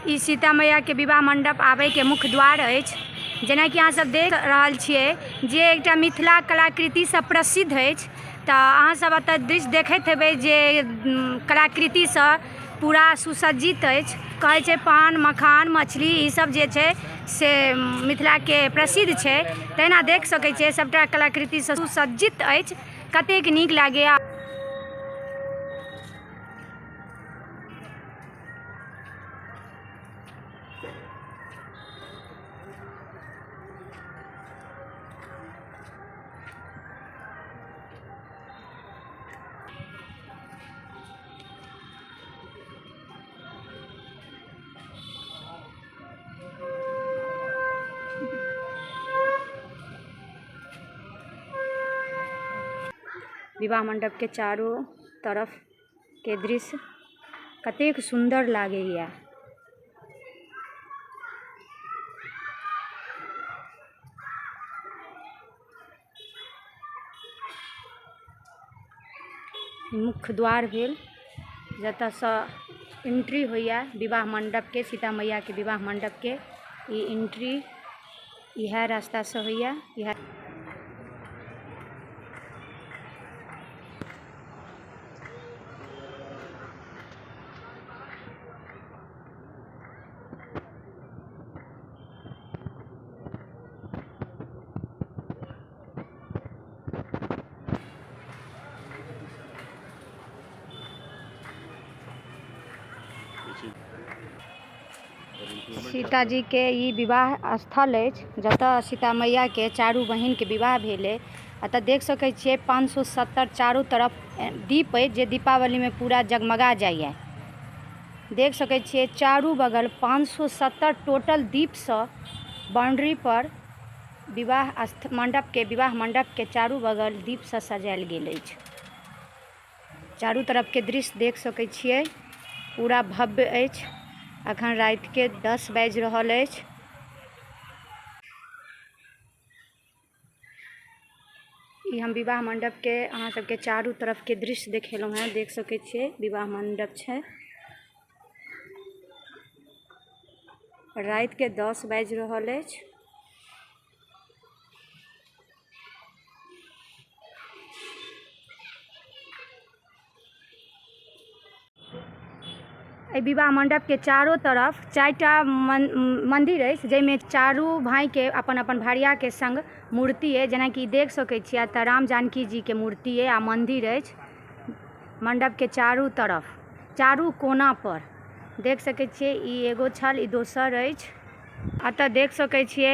ई सीता मैयाके विवाह मण्डप आबैके मुख्य द्वार अछि। जेनाकि अहाँ सब देख रहल छियै जे एकटा मिथिला कलाकृतिसँ प्रसिद्ध अछि। तऽ अहाँ सब एतऽ दृश्य देखैत हेबै जे कलाकृतिसँ पूरा सुसज्जित अछि। कहै छै पान मखान मछली ई सब जे छै से मिथिलाके प्रसिद्ध छै। तहिना देख सकै छियै सबटा कलाकृतिसँ सुसज्जित अछि। कतेक नीक लागैया। विवाह मंडप के चारो तरफ के दृश्य कतेक सुन्दर लागैया। मुख्य द्वार भेल जतऽसँ एंट्री होइए विवाह मण्डपके, सीता मैयाके विवाह मण्डपके ई एंट्री इएह रास्तासँ होइए। इएह सीता जी के ई विवाह स्थल अछि जतऽ सीता मैया के चारू बहिन के विवाह भेलै। एतऽ देख सकै छियै 570 चारू तरफ दीप अछि जे दीपावली में पूरा जगमगा जाइया। देख सकै छियै चारू बगल 570 टोटल दीप सँ बाउंड्री पर विवाह मंडप के विवाह मंडप के चारू बगल दीप सँ सजायल गेल अछि। चारू तरफ के दृश्य देख सकै छियै पूरा भव्य अछि। अखन राति के 10 बाजि रहल अछि। ई हम विवाह मंडप के अहाँ सबके चारू तरफ के दृश्य देखेलहुँ हेँ। देख सकै छियै विवाह मंडप छै। राति के 10 बाजि रहल अछि। एहि विवाह मंडप के चारो तरफ 4टा मंदिर अछि जाहिमे चारू भाई के अपन अपन भार्या के संग मूर्ति अछि। जेनाकि देख सकै छियै एतऽ राम जानकी जी के मूर्ति अछि आ मंदिर अछि। मंडप के चारू तरफ चारू कोना पर देख सकै छियै ई एगो छल ई दोसर अछि। एतऽ देख सकै छियै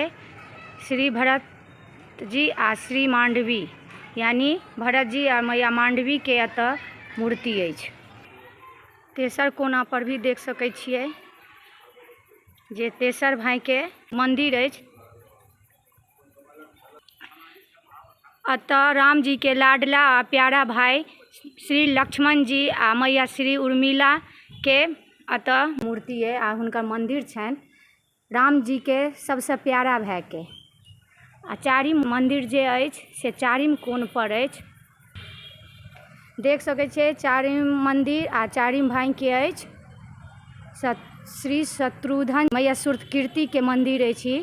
श्री भरत जी आ श्री मांडवी यानी भरत जी आ मैया मांडवी के एतऽ मूर्ति अछि। तेसर कोना पर भी देख सकै छियै जे तेसर भाई के मंदिर अछि। एतऽ राम जी के लाडला आ प्यारा भाई श्री लक्ष्मण जी आ मैया श्री उर्मिला के एतऽ मूर्ति अइ आ हुनकर मंदिर छनि राम जी के सबसँ प्यारा भाई के। आ चारिम मंदिर जे अछि से चारिम कोण पर अछि। देख सकै छियै चारिम मंदिर आ चारिम भाई के अछि। श्री शत्रुघ्न मैया श्रुतकीर्ति के मंदिर अछि।